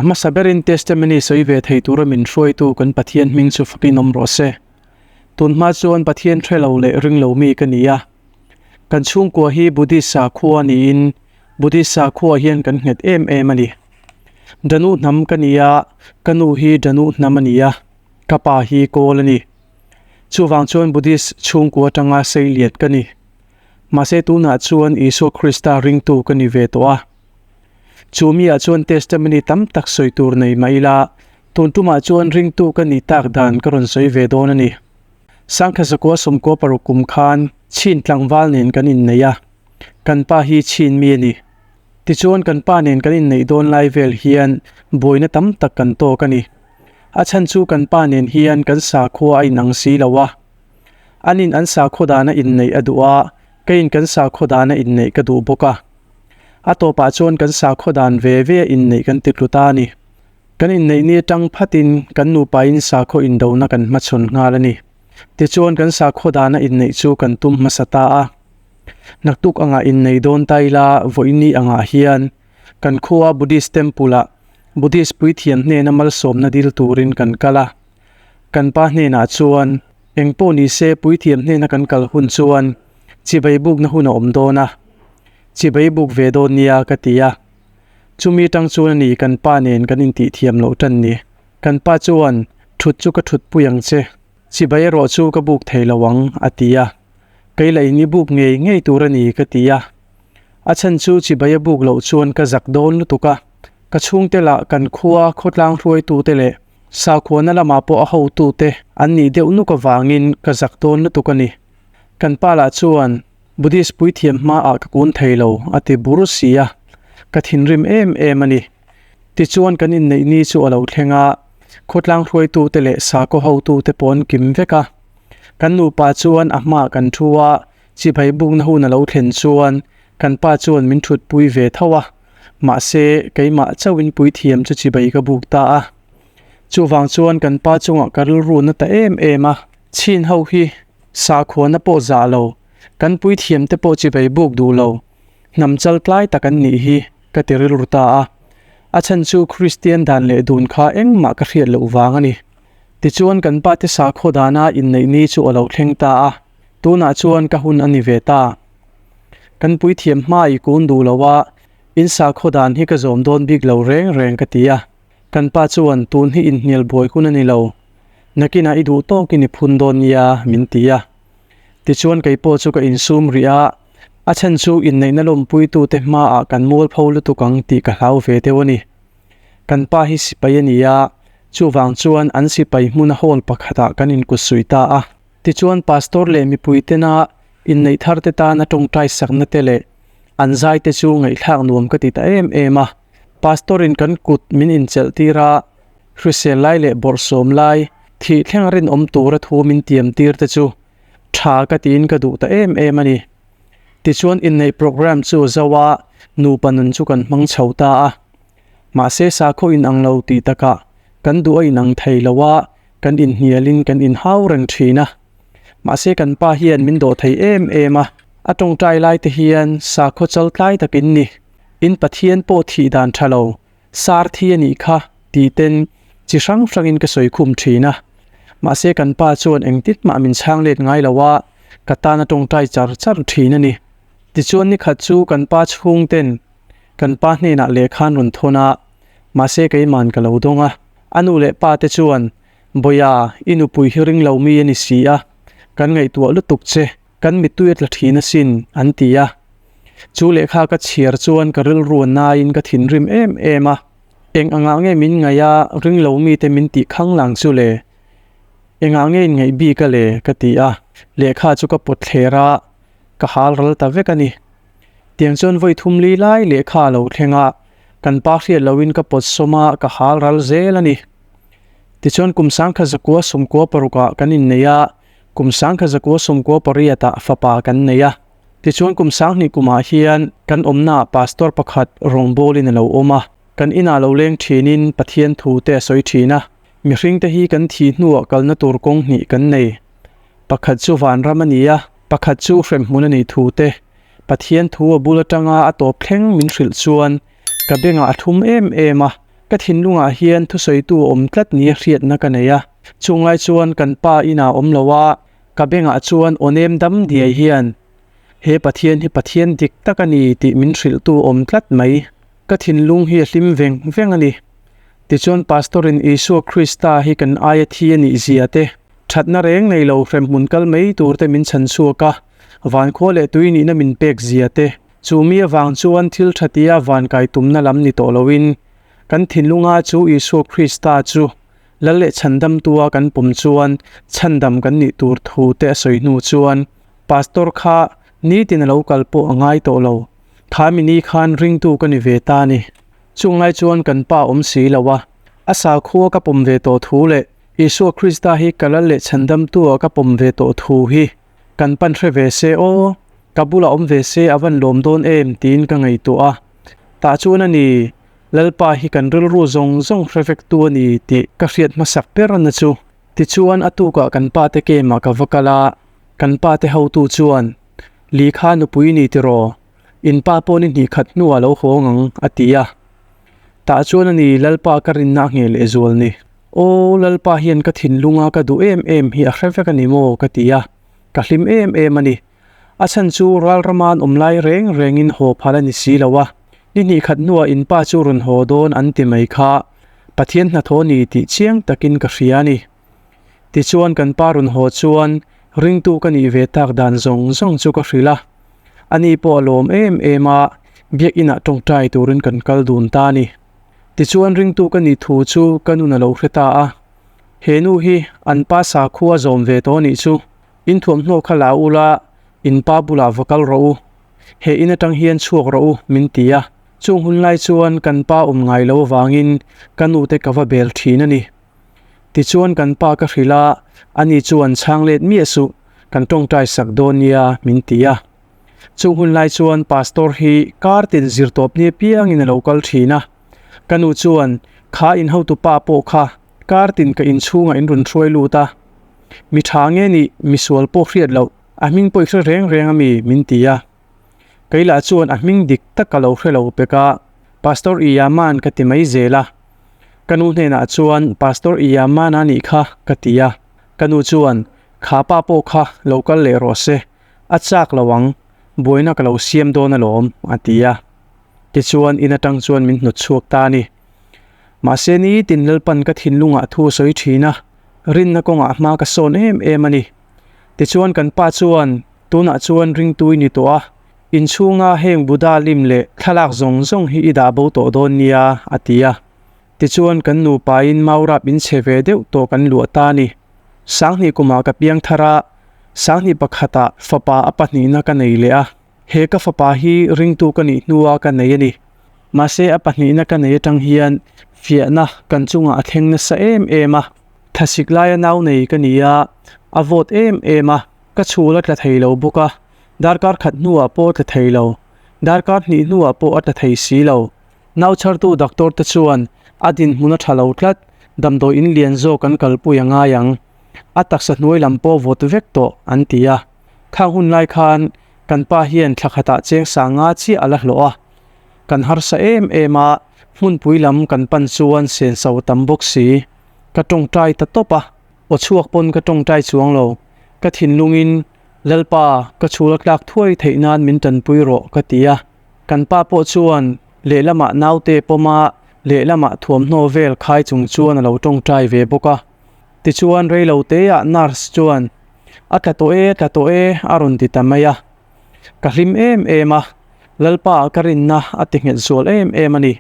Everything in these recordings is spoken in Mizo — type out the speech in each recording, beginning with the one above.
A hmasa berin testimony sawi ve thei tura min hruaitu kan Pathian hming chu fakin awm rawh se. Tun hma chuan Pathian hre lo leh ring lo mi ka ni a. Kan chhungkua hi Buddhist sakhua niin Buddhist sakhua hian kan nghet em em a ni. Danu hnam ka ni a, ka nu hi Danu hnam a ni a, ka pa hi Kawl a ni. Chuvang chuan Buddhist chhungkua atanga seilian ka ni. Mahse tunah chuan Isua Krista ringtu ka ni ve tawh a. Chu miah chuan testimony tam tak sawi tur nei mah ila, tun tumah chuan ringtu ka nih tak dan ka rawn sawi ve dawn a ni. Sangkha zakua sawmkua paruk kum khan Chin tlangval nen kan innei a, kan pa hi Chin mi a ni. Tichuan kan pa nen kan inneih dawn lai vel hian buaina tam tak kan tawk a ni. A chhan chu kan pa nen hian kan sakhua a inang si lo a. Anin an sakhaw dana inneih a duh a, keiin kan sakhaw dana inneih ka duh bawk a. A tawpah chuan kan sakhaw dan ve ve a inneih kan ti tlu ta a ni. Kan inneih ni atang phatin kan nupain sakhaw indona kan hmachhawn nghal a ni. Tichuan kan sakhaw dana inneih chu kan tum hmasa ta a. Naktuk angah innei dawn ta ila vawiini angah hian kan khua Buddhist temple ah Buddhist puithiam hnena malsawmna dil turin kan kal a. Kan pa hnenah chuan eng pawh ni se puithiam hnena kan kal hun chuan chibai bukna hun a awm dawn a, chibai buk ve dawn nia ka ti a. Chumi tang chuan a ni kan pa nen kan intih thiam loh tan ni. Kan pa chuan thut chu ka thut pui ang che, chibai erawh chu ka buk thei lo ang a ti a. Kei lah in i buk ngei ngei tur a ni ka ti a. A chhan chu chibai a buk loh chuan ka zak dawn lutuk a, ka chhungte lah kan khua khawtlang hruaitute leh Sakhuana lamah pawh a hotute an nih deuh nuk avangin ka zak dawn lutuk a ni. Kan pa lah chuan Buddhist puithiam hmaah ka kun thei lo a ti bur si a, ka thinrim em em a ni. Tichuan kan inneih ni chu a lo thleng a, khawtlang hruaitute leh sakhaw hotute pawh an kim vek a. Kan nupa chuan a hmaah kan thu a, chibai bukna hun a lo thlen chuan kan pa chuan min thutpui ve tho a. Mahse, keimah chauhin puithiam chu chibai ka buk ta a. Chuvang chuan kan pa chungah ka rilru na ta em em a. Chhin ho hi sakhuana pawh zah lo, kan puithiam te pawh chibai buk duh lo, hnam chal tlai tak an nih hi ka ti rilru ta a. A chhan chu Kristian dan leh dun kha engmah ka hriat loh vang a ni. Tichuan kan pa te sakhaw dana inneih ni chu a lo thleng ta a, tunah chuan ka hun a ni ve ta. Kan puithiam hma i kun duh lo a, in sakhaw dan hi ka zawm dawn bik lo reng reng ka ti a. Kan pa chuan tun hi inhnial buai hun a ni lo, nakinah i duh tawkin i phun dawn nia min ti a. Tichuan kei pawh chu ka insum rih a, a chhan chu inneihna lawmpuitute hmaah kan mualpho lutuk ang tih ka hlau ve deuh a ni. Kan pa hi sipai a ni a, chuvang chuan an sipai hmuna hall pakhatah kan inkutsuih ta a. Tichuan Pastor leh mipui tena inneih thar te tana tawngtai sakna te leh an zai te chu ngaihthlak nuam ka ti ta em em a. Pastor in kan kut min inchelh tir a, hrisel lai leh bawrhsawm lai, thih thleng rinawm tura thu min tiam tir te chu tha ka tiin ka duh ta em em a ni. Tichuan inneih program chu a zo a, nupa nun chu kan hmang chho ta a. Mahse sakhaw inang lo tih takah kan duh a inang thei lo a, Kan inhnialin kan inhau reng thin a, mahse kan pa hian min dawh thei em em a, a tawngtai lai te hian sakhaw chal tlai takin ni, in Pathian pawh thih dan tha lo, sar thi a nih kha tih ten chi hrang hrangin ka sawi khum thin a, mahse kan pa chuan engtin mah min chhang let ngai lo a, ka tan a tawngtai char char thin a ni. Tichuan nikhat chu kan pa chhung ten kan pa hnenah lehkha an rawn thawn a, mahse keiman ka lo dawng a. A nu leh pa te chuan, Bawia, i nupui hi ring lo mi a ni si a, kan ngaihtuah lutuk che, kan mittui a tla thin asin, an ti a. Chu lehkha ka chhiar chuan ka rilru a naiin ka thinrim em em a. Eng angah nge min ngaih a, ring lo mite min tih khang lang chu le? Engah nge in ngaih bik a le? ka ti a. Lehkha chu ka pawt thler a, ka hal ral ta vek a ni. Tiang chuan vawi thum li lai lehkha a lo thleng a, kan pa hriat loin ka pawt sawm a, ka hal ral zel a ni. Tichuan kum sangkha zakua sawmkua parukah kan innei a, kum sangkha zakua sawmkua pariatah fapa kan nei a. Tichuan kum sanghnih kumah hian kan awmnaah pastor pakhat rawngbawlin a lo awm a, kan inah lo leng thinin Pathian thu te a sawi thin a. Mihringte hi kan thih hnuah kalna tur kawng hnih kan nei. Pakhat chu vanram a ni a, pakhat chu hremhmun a nih thu te, Pathian thu a bul atanga a tawp thleng min hrilh chuan ka bengah a thlum em em a, Ka thinlungah hian thusawitu awm tlat nia hriatna ka nei a, chunglai chuan kan pa inah awm lo a, ka bengah chuan aw nem dam diai hian he Pathian hi Pathian dik tak a ni tih min hrilhtu awm tlat mai. Ka thinlung hi a hlim veng veng a ni. Tichuan Pastor-in Isua Krista hi kan aia thi a nih zia te, thatna reng nei lo hremhmun kal mai tur te min chhan chhuak a, vankhua leh tui nihna min pek zia te, Chu mi avang chuan thil tha tia van kai tumna lam ni tawh loin kan thinlunga chu Isua Krista chu Lal leh Chhandamtua kan pawm chuan chhandam kan nih tur thu te a sawi hnu chuan Pastor kha nitin a lo kal pawh a ngai tawh lo. Kha mi ni khan ringtu ka ni ve ta ni. Chung lai chuan kan pa awm si lo a, a sakhua ka pawm ve tawh thu leh Isua Krista hi ka Lal leh Chhandamtua ka pawm ve tawh thu hi Kan pan hre ve se aw, ka bulah awm ve se a van lawm dawn em tiin ka ngaihtuah a. Tah chuan a ni, Lalpa hi kan rilru zawng zawng hre vektu a ni tih ka hriat hmasak ber na chu. Tichuan a tukah kan pa te kemah ka va kal a, kan pa te hotu chuan, Li kha nupui ni tiraw, in pa pawh ni hnih khat hnuah lo hawng ang a ti a. Tah chuan a ni, Lalpa ka rinna a ngheh lehzual ni. Aw Lalpa hian ka thinlunga ka duh em em hi a hre vek a ni maw ka ti a, ka hlim em em a ni. A chhan chu ralrama an awm lai reng rengin haw phal a ni si lo a, ni hnih khat hnuah in pa chu rawn haw dawn an ti mai kha Pathian hnathawh ni tih chiang takin ka hria a ni. Tichuan kan pa rawn haw chuan ringtu ka nih ve tak dan zawng zawng chu ka hrilh a, ani pawh a lawm em em a, biakinah tawngtai turin kan kal dun ta a ni. Tichuan ringtu ka nih thu chu ka nun a lo hre ta a, he nu hi an pa sakhua zawm ve tawh anih chu, in thuamhnaw kha la ula in pa bulah va kal rawh u, he in atang hian chhuak rawh u min ti a, chung hun lai chuan kan pa awm ngai lo avangin ka nu te ka va bel thin a ni. Tichuan kan pa ka hrilh a, ani chuan chhang let miah suh, kan tawngtai sak dawn nia min ti a. Chung hun lai chuan Pastor hi kar tin zir tawp ni apiangin a lo kal thin a. Ka nu chuan, Kha in hotu pa pawh kha kar tin ka inchhungah in rawn hruai lut a. Mi tha nge nih, mi sual pawh hriat loh, a hming pawh i hre reng reng a mi? min ti a. Kei lah chuan a hming dik tak ka lo hre lo pek a, Pastor Iyaman ka ti mai zel a. Ka nu hnenah chuan Pastor Iyaman a nih kha ka ti a. Ka nu chuan, Kha pa pawh kha lo kal leh rawh se, A chak lo ang, buaina ka lo siam dawn alawm, a ti a. Tichuan in atang chuan min hnawt chhuak ta a ni. Mahse nitin Lalpan ka thinlungah thu a sawi thin a, rinna kawngah hma ka sawn em em a ni. Tichuan kan pa chuan, Tunah chuan ringtui ni tawh a, inchhunga heng Buddha lim leh thlalak zawng zawng hi i dah bo tawh dawn nia, a ti a. Tichuan kan nupain Maurap in chhe ve deuh tawh kan luah ta a ni. Sanghnih kumah ka piang thar a, sanghnih pakhatah fapa a pahnihna ka nei leh a. He ka fapa hi ringtu ka nih hnua ka nei a ni. Mahse a pahnihna ka nei atang hian fiahna kan chungah a thleng nasa em em a. Thlasik laia nau nei ka ni a, a vawt em em a, ka chhul a tla thei lo bawk a, darkar khat hnuah pawh a tla thei lo, darkar hnih hnuah pawh a tla thei si lo. Nau chhartu doctor te chuan a dinhmun a tha lo tlat, damdawi in lian zawk an kalpui a ngai ang. A taksa hnuai lam pawh vawt vek tawh an ti a. Khang hun lai khan kan pa hian thla khatah cheng sanga chiah a la hlawh a. Kan harsa em em a, hmunpui lam kan pan chuan senso a tam bawk si. Ka tawngtai ta tawp a, aw chhuak pawn ka tawngtai chuang lo. Ka thinlungin, Lalpa, ka chhul a tlak thuai theih nan min tanpui rawh ka ti a. Kan pa pawh chuan lehlamah naute pawma lehlamah thuamhnaw vel khai chung chuan a lo tawngtai ve bawk a. Tichuan reilo teah nurse chuan, A tla tawh e, tla tawh e a rawn ti ta mai a. Ka hlim em em a, Lalpa ah ka rinna a ti nghet zual em em a ni.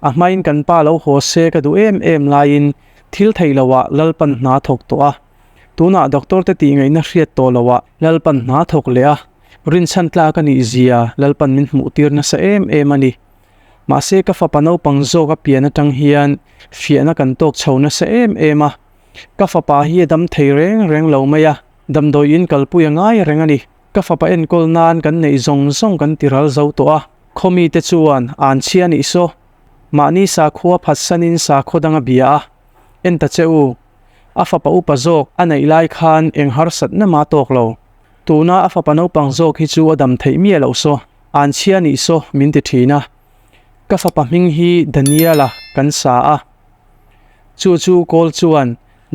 A hmain kan pa lo haw se ka duh em em laiin thil theih loah Lalpan hna thawk tawh a. Tunah doctor te tih ngaihna hriat tawh loah Lalpan hna thawk leh a. Rinchhan tlak a nih zia Lalpan min hmuh tir nasa em em a ni. Mahse ka fapa naupang zawk a pian atang hian fiahna kan tawk chho nasa em em a. Ka fapa hi a dam thei reng reng lo mai a, damdawi in kalpui a ngai reng a ni. Ka fapa enkawl nan kan neih zawng zawng kan ti ral zo tawh a, khaw mite chuan an chhia nih saw. Mahni sakhua phatsanin sakhaw dang a bia a, en ta che u. A fapa upa zawk a neih lai khan eng harsatna mah tawk lo. Tuna a fapa naupang zawk hi chu a dam theih miah loh saw, an chhia nih saw min ti thin a. Ka fapa hming hi Daniela kan sa a. Chu chu kawl chuan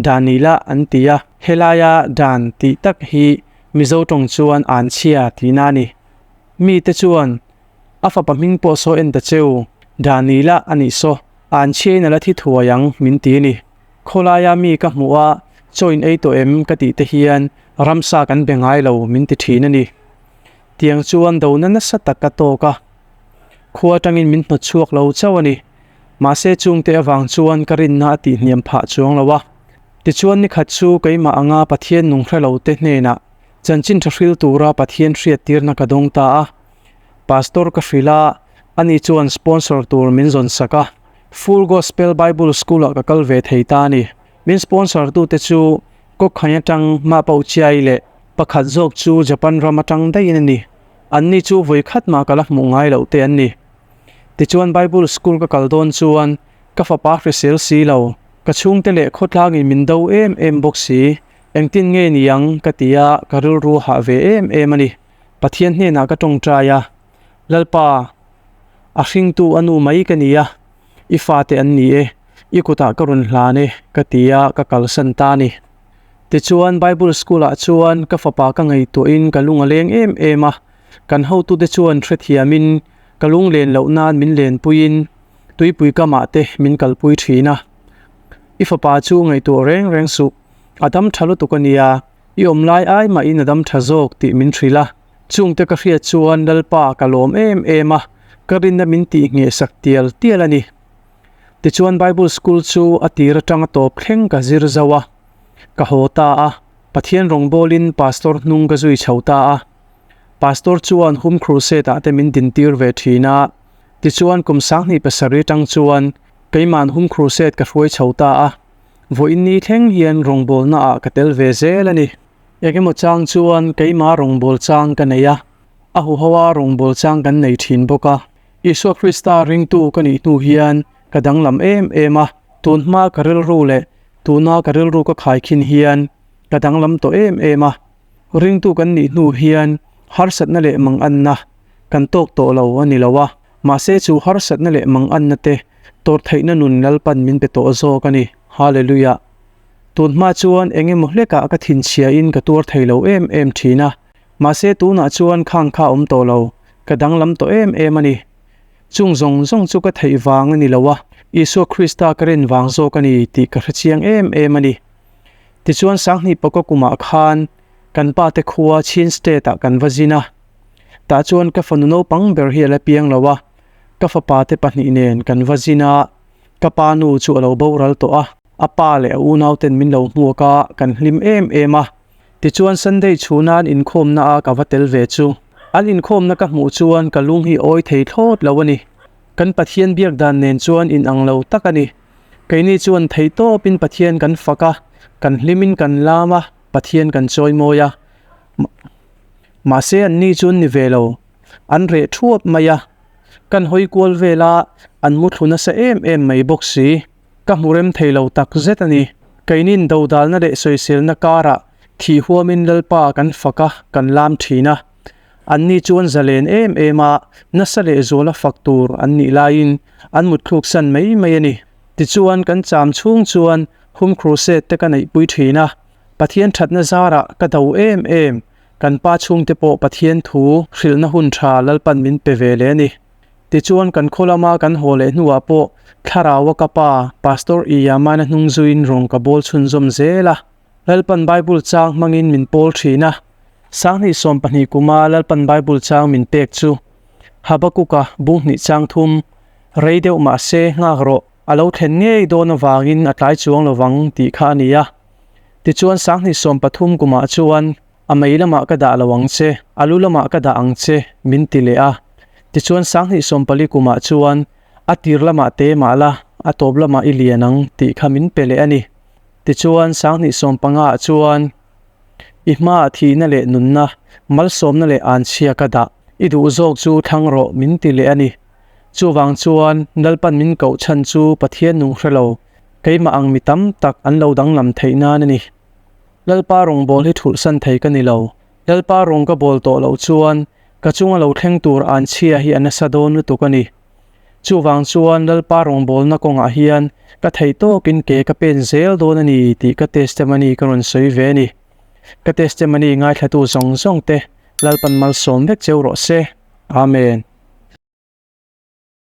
Danila an ti a, helaia Dan tih tak hi Mizo tawng chuan Anchhia tihna a ni. Mite chuan a fapa hming pawh saw en ta cheu, Danila a nih saw, Anchhiain a la thi thuai ang min ti a ni. Khawlaia mi ka hmuh a, chaw in ei tawh em ka tih te hian ramsa kan be ngai lo min ti thin a ni. Tiang chuan dona nasa tak ka tawk a, khua atangin min hnawt chhuak lo chauh a ni. Mahse chungte avang chuan ka rinna a tihhniam phah chuang lo a. Tichuan nikhat chu keimah anga Pathian nung hre lo te hnenah chanchin tha hril tura Pathian hriattirna ka dawng ta a. Pastor ka hrilh a, ani chuan sponsor tur min zawn sak a. Full Gospel Bible School ah ka kal ve thei ta a ni. Min sponsor tute chu Kawkhain atang mah pawh chiai leh pakhat zawk chu Japan ram atang daihin a ni. Anni chu vawi khat mah ka la hmuh ngai loh te an ni. Tichuan Bible School ka kal dawn chuan ka fapa hrisel si lo, ka chhungte leh khawtlangin min do em em bawk si, engtin nge ni ang ka ti a, ka rilru hah ve em em a ni. Pathian hnenah ka tawngtai a, Lalpa, a hringtu a nu mai ka ni a, i fate an ni e, i kutah ka rawn hlan e, ka ti a, ka kalsan ta a ni. Tichuan, Bible School-ah chuan ka fapa ka ngaihtuahin ka lung a leng em em a, kan hotute chuan hrethiamin ka lunglen loh nan min lenpuiin tuipui kamah te min kalpui thin a. I fapa chu ngaihtuah reng reng suh, a dam tha lutuk a nia, i awm lai ai mahin a dam tha zawk tih min hrilh a. Chungte ka hriat chuan Lalpa ka lawm em em a, ka rinna min tih ngheh sak tial tial a ni. Tichuan Bible School chu a tir atanga tawp thleng ka zir zauh a, ka haw ta a, Pathian rawngbawlin Pastor hnung ka zui chho ta a. Pastor chuan Home Crusade ah te min dintir ve thin a, tichuan kum 27 atang chuan keiman Home Crusade ka hruai chho ta a, vawiin ni thleng hian rawngbawlna ah ka tel ve zel a ni. Engemaw chang chuan keima rawngbâwl chang ka nei a, a huhoa rawngbâwl chang kan nei thin bawk a. Isua Krista ringtu ka nih hnu hian ka danglam em em a, tun hma ka rilru leh tuna ka rilru ka khaikhin hian ka danglam tawh em em a. Ringtu kan nih hnu hian harsatna leh manganna kan tawk tawh lo a ni lo a, mahse chu harsatna leh manganna te tawrh theihna nun Lalpan min pe tawh zawk a ni. Hallelujah! Tun hma chuan eng emaw hlekah ka thinchhiain ka tuar thei lo em em thin a, mahse tunah chuan khang kha awm tawh lo, ka danglam tawh em em a ni. Chung zawng zawng chu ka theih vang a ni lo a, Isua Krista ka rin vang zawk a ni tih ka hrechiang em em a ni. Tichuan Sanghnih Pawka kumah khan kan pa te khua Chin State ah kan va zin a, tah chuan ka fanu naupang ber hi a la piang lo a, ka fapa te pahnih nen kan va zin a, ka pa nu chu a lo boral tawh a. A pa leh a unauten min lo hmuak a, kan hlim em em a. Tichuan Sunday chhuna an inkhawmna a ka va tel ve chu. An inkhawmna ka hmuh chuan ka lung hi awi thei thlawt lo a ni. Kan Pathian biak dan nen chuan inang lo tak a ni. Keini chuan theihtawpin Pathian kan fak a, kan hlimin kan lam a, Pathian kan chawimawi a. Mahse anni chu an ni ve lo. An reh thuap mai a. Kan hawi kual vel a, an muthlu nasa em em mai bawk si. Ka hmu rem thei lo tak zet a ni. Keinin dodalna leh sawiselna karah thih huamin Lalpa kan fak a, kan lam thin a. Anni chuan zalen em em a, nasa leh zuala fak tur an nih laiin an mutthluk san mai mai a ni. Tichuan kan cham chhung chuan Home Crusade te ka neihpui thin a, Pathian thatna zarah ka do em em, kan pa chhungte pawh Pathian thu hrilhna hun tha Lalpan min pe ve leh a ni. Tichuan kan khaw lama kan haw leh hnuah pawh Thlaraua ka pa, Pastor Iyamana hnung zuiin rawng ka bawl chhunzawm zel a. Lalpan Bible chang hmangin min pawl thin a. 2012 kuma Lalpan Bible chang min pek chu Habakuka bung hnih chang thum, rei deuh mahse nghak rawh, a lo thlen ngei dawn avangin a tlai chuang lovang tih kha a ni a. Tichuan 2013 kumah chuan A mei lamah ka dah lo ang che, a lu lamah ka dah ang che, min ti leh a. Tichuan 2014 kumah chuan a tir lamah te mah la, a tawp lamah i lian ang tih kha min pe leh a ni. Tichuan 2015 ah chuan i hmaah thihna leh nunna, malsawmna leh anchhia ka dah, i duh zawk chu thlang rawh min ti leh a ni. Chuvang chuan Lalpan min koh chhan chu Pathian nung hre lo, keimah ang mi tam tak an lo danglam theih nan a ni. Lalpa rawngbâwl hi thulhsan thei ka ni lo. Lalpa rawng ka bâwl tawh loh chuan ka chunga lo thleng tur anchhia hi a nasa dawn lutuk a ni. Chuvang chuan Lalpa rawngbawlna kawngah hian ka theih tawkin ke ka pen zel dawn a ni tih ka testimony ka rawn sawi ve a ni. Ka testimony ngaithlatu zawng zawng te Lalpan malsawm vek cheu rawh se. Amen.